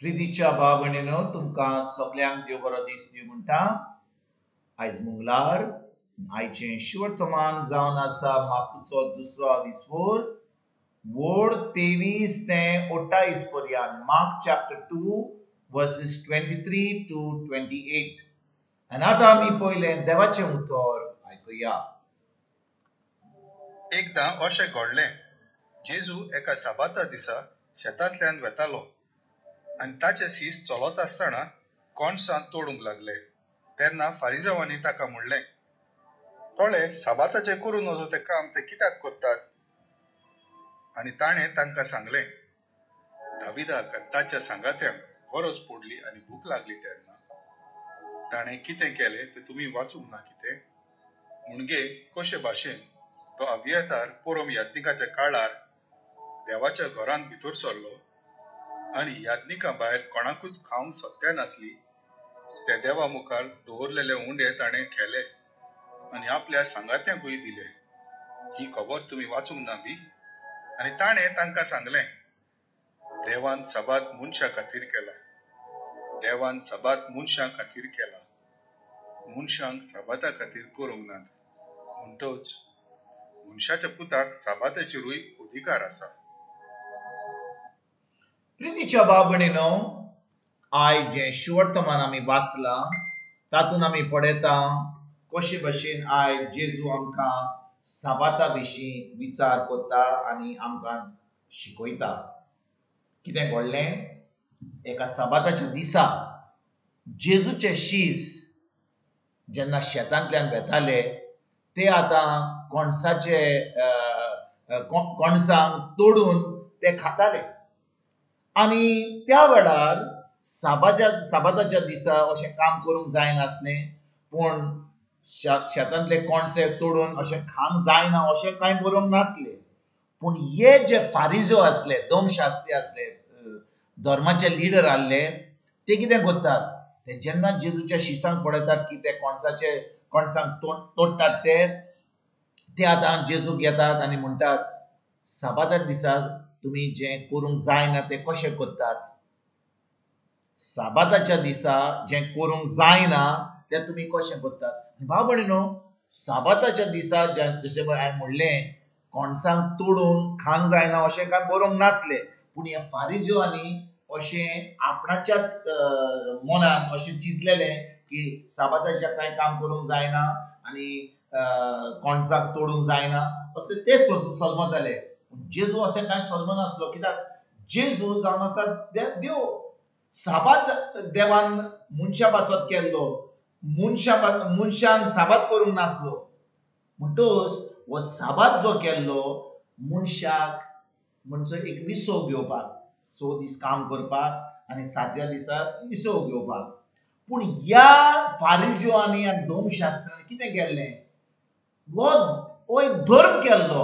प्रितीच्या भाव भयणीनो, तुमकां सगल्यांक देव बरो दीस दिवं म्हणटा. आयज मंगळार, आयचें शिवर्तमान जावन आसा मार्कुचो दुसरो विस्वोर वोड 23 ते 28 पर्यंत. Mark chapter 2 verses 23 to 28. आनी आतां आमी पयलें देवाचें उतर आयकुया. एकदां अशें घडलें, जेजू एका साबाता दिसा शेतांतल्यान वेतालो आनी ताचे शीस चलत आसतना कोणसां तोडूंक लागले. तेन्ना फारिजावांनी ताका म्हणलें, पळय, साबाताचें करूं नजो तें काम ते कित्याक करतात? आनी ताणें तांकां सांगलें, दाविदाक आनी ताच्या सांगात्यांक गरज पडली आनी भूक लागली तेन्ना ताणें कितें केलें तें तुमी वाचूंक ना कितें? म्हणजे कशे भाशेन तो अभियतार परम याज्ञिकाच्या काळार देवाच्या घरांत भितर सरलो आनी याज्ञिका भायर कोणाकूच खावंक सत्या नासली ते देवा मुखार दवरलेले उंडे ताणें खेले आनी आपल्या सांगात्यांकूय दिले. ही खबर तुमी वाचूंक ना बी? आनी ताणें तांकां सांगलें, देवान साबात मनशां खातीर केला, देवान साबात मनशां खातीर केला, मनशांक साबाता खातीर करूंक नात. म्हणटच मनशाच्या पुताक साबाताचेरूय अधिकार आसा. प्रितीच्या भाव भयणीनो, आयज जें शिवर्तमान आमी वाचलां तातूंत आमी पळयता कशे भशेन आयज जेजू आमकां साबाता विशीं विचार करता आनी आमकां शिकयता. कितें घडलें? एका साबाताच्या दिसा जेजूचे शीस जेन्ना शेतांतल्यान वेताले ते आतां कोणसाचे कोणसांक तोडून ते खाताले. आनी त्या वेळार साबाताच्या दिसा अशें काम करूंक जायनासलें, पूण शेतांतले कोणसे तोडून अशें खावंक जायना अशें कांय बरोवंक नासलें. पूण हे जे फारिजो आसले, दोमशास्त्री आसले, धर्माचे लिडर आसले, ते कितें करतात, ते जेन्ना जेजूच्या शिसांक पळयतात की ते कोणसाचे कोणसांक तोडटात ते आतां जेजूक येतात आनी म्हणटात, साबाता दिसा तुमी जें करूंक जायना तें कशें करतात? साबाताच्या दिसा जें करूंक जायना तें तुमी कशें करतात? भाव भयणीनो, साबाताच्या दिसा जशें हांवें म्हणलें कोणसांक तोडून खावंक जायना अशें कांय बरोवंक नासलें, पूण हे फारिजो आनी अशें आपणाच्याच मनान अशें चिंतलेलें की साबाताच्या कांय काम करूंक जायना आनी कोणसाक तोडूंक जायना असले ते सजमताले. जेजू अशें कांय सजमनासलो, कित्याक जेजू जावन आसा देव. साबात देवान मनशा पासत केल्लो, मनशांक साबात करूंक नासलो. म्हणटच हो साबात जो केल्लो मनशाक म्हणचो एक विसव घेवपाक, 6 दीस काम करपाक आनी 7व्या दिसा विसव घेवपाक. पूण ह्या फारिज्यो आनी दोमशास्त्रान कितें केल्लें, हो एक धर्म केल्लो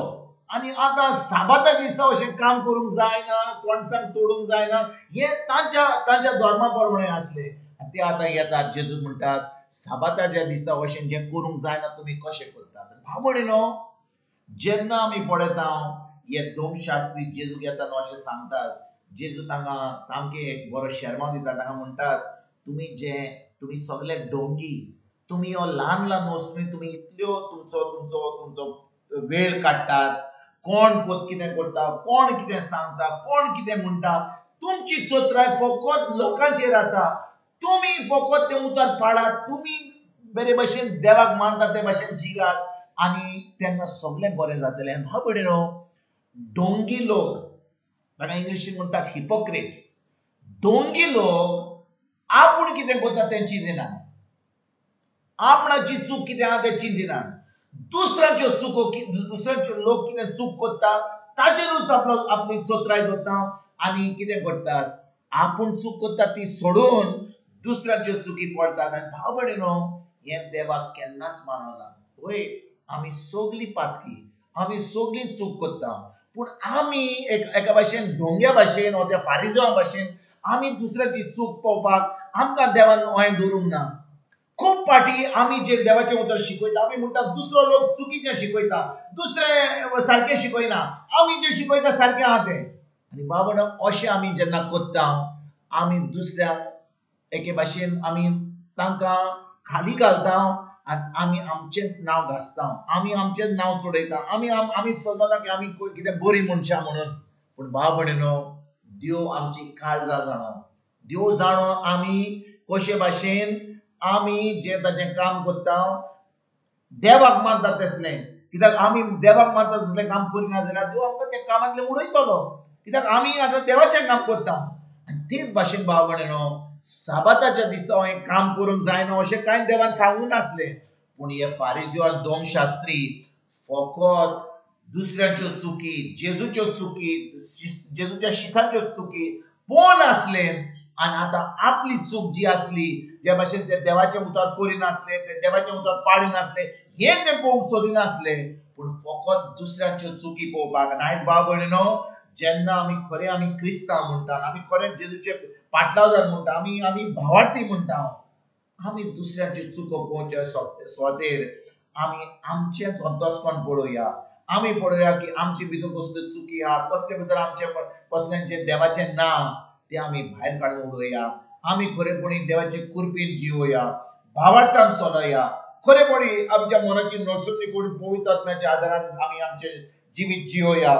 आनी आतां साबाता दिसा अशें काम करूंक जायना, कोणसांक तोडूंक जायना, हें तांच्या तांच्या धर्मा प्रमाणें आसलें. आनी ते आतां येतात जेजूक म्हणटात, साबाताच्या दिसा अशें जें करूंक जायना तुमी कशें करतात? भाव भयणीनो, जेन्ना आमी पळयता हे दोमशास्त्री जेजूक येता न्हू अशें सांगतात, जेजू तांकां सामकें एक बरो शेर्मांव दिता. तांकां म्हणटात, तुमी सगळे डोंगी, तुमी ह्यो ल्हान ल्हान वस्तूंनी तुमी इतल्यो तुमचो तुमचो तुमचो वेळ काडटात, कोण कितें करता, कोण कितें सांगता, कोण कितें म्हणटा, तुमची चतुराय फकत लोकांचेर आसा. तुमी फकत तें उतर पाळात, तुमी बरे भशेन देवाक मानता ते भशेन जिगात आनी तेन्ना सगळें बरें जातलें. भाव भयणीनो, डोंगी लोक, ताका इंग्लिशीन म्हणटात हिपोक्रेट्स, डोंगी लोक आपूण कितें करता तें चिंतिनात, आपणाची चूक कितें आहा तें चिंतिनात, दुसऱ्यांच्यो चुको, दुसऱ्यांच्यो लोक कितें चूक करता ताचेरूच आपलो आपली चतुराय दवरता आनी कितें करतात, आपूण चूक करता ती सोडून दुसऱ्यांच्यो चुकी पळतात. आनी भाव भयणीनो, हें देवाक केन्नाच मानवना. वय, आमी सगळीं पातकी, आमी सगळीं चूक करता, पूण आमी एका भाशेन ढोंग्या भाशेन वा त्या फारिजां भाशेन आमी दुसऱ्याची चूक पळोवपाक आमकां देवान ओंय दवरूंक ना. खूब पाटी आमी जे देवाचें उतर शिकयता, आमी म्हणटा दुसरो लोक चुकीचें शिकयता, दुसरे सारकें शिकयना, आमी जें शिकयता सारकें आहा तें. आनी बाबा अशें आमी जेन्ना करता आमी दुसऱ्यांक एके भाशेन आमी तांकां खाली घालता आनी आमी आमचेंच नांव घासता, आमी आमचेंच नांव चडयता, आमी आमी समजना की आमी कितें बरीं मनशां म्हणून. पूण भाव भयणीनो, देव आमची काळजां जाणो, देव जाणो आमी कशे भाशेन आमी जें ताचें काम करता देवाक मानता तसलें. कित्याक आमी देवाक मानता तसलें काम करिना जाल्यार देव आमकां त्या कामांतलें उडयतलो, कित्याक आमी आतां देवाचें काम करता. आनी तेच भाशेन भाव भयणीनो, साबाताच्या दिसा हें काम करूंक जायना अशें कांय देवान सांगूंक नासलें. पूण हे फारिजीव आनी दोमशास्त्री फकत दुसऱ्यांच्यो चुकी, जेजूच्यो चुकी, जेजूच्या शिसांच्यो चुकी पळोवन आसले आनी आतां आपली चूक जी आसली, जे भाशेन ते देवाचें उतर करिनासले, ते देवाचें उतर पाळिनासले, हें ते पळोवंक सोदिनासले, पूण फकत दुसऱ्यांच्यो चुकी पळोवपाक. आनी आयज भाव भयणीनो, जेन्ना आमी खरें आमी क्रिस्तांव म्हणटा, आमी खरें जेजूचे पाटलावदार म्हणटा, आमी आमी भावार्थी म्हणटा, आमी दुसऱ्यांच्यो चुको पळोवच्या सुवातेर आमी आमचेंच अंतस्करण पळोवया. आमी पळोवया की आमचे भितर कसल्यो चुकी आहा, कसले भितर आमचे कसल्यांचें देवाचें ना तें आमी भायर काडून उडोवया. आमी खरेपणी देवाचे कृपेन जिवोया, भावार्थान चलोया, खरेपणी आमच्या मनाची नसुनी करून पवित्र आत्म्याच्या आदारान आमी आमचें जिवीत जिवोया.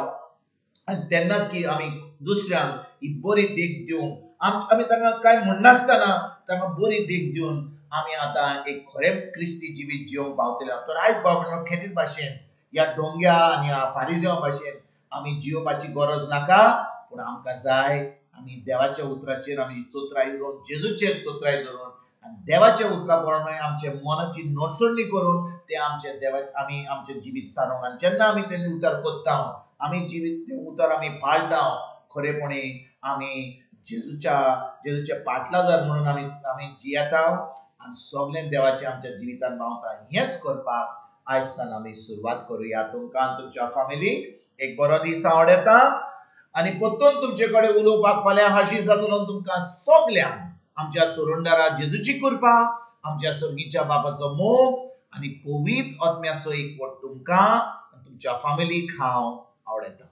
आनी तेन्नाच की आमी दुसऱ्यांक ही बरी देख दिवंक, आमी तांकां कांय म्हणनासतना तांकां बरी देख दिवन आमी आतां एक खरें क्रिस्ती जिवीत जिवंक पावतले. तर आयज भाव भयणीनो, खेरीत भाशेन ह्या डोंग्या आनी ह्या फारिजेवा भाशेन आमी जिवपाची गरज नाका, पूण आमकां जाय आमी देवाच्या उतराचेर आमी चोत्राय धरून, जेजूचेर चोत्राय धरून आनी देवाच्या उतरा प्रमाणे आमच्या मनाची नसरणी करून ते आमच्या देवा आमी आमचें जिवीत सारोवंक. आनी जेन्ना आमी तें उतर करता, आमी जिवीत तें उतर आमी पाळटा, खरेपणी आमी जेजूच्या पाटलादार म्हणून आमी आमी जियेता आनी सगळें देवाचें आमच्या जिवितान मावता. हेंच करपाक आयजतान आमी सुरवात करुया. तुमकां आनी तुमच्या फामिलीक एक बरो दीस आवडटा आनी परतून तुमचे कडेन उलोवपाक फाल्यां हाजीर जातलो. तुमकां सगल्यांक आमच्या सोरंडारा जेजूची कृपा, आमच्या सर्गीच्या बापाचो मोग आनी पवित्र आत्म्याचो एकवट तुमकां आनी तुमच्या फामिलीक हांव आवडटा.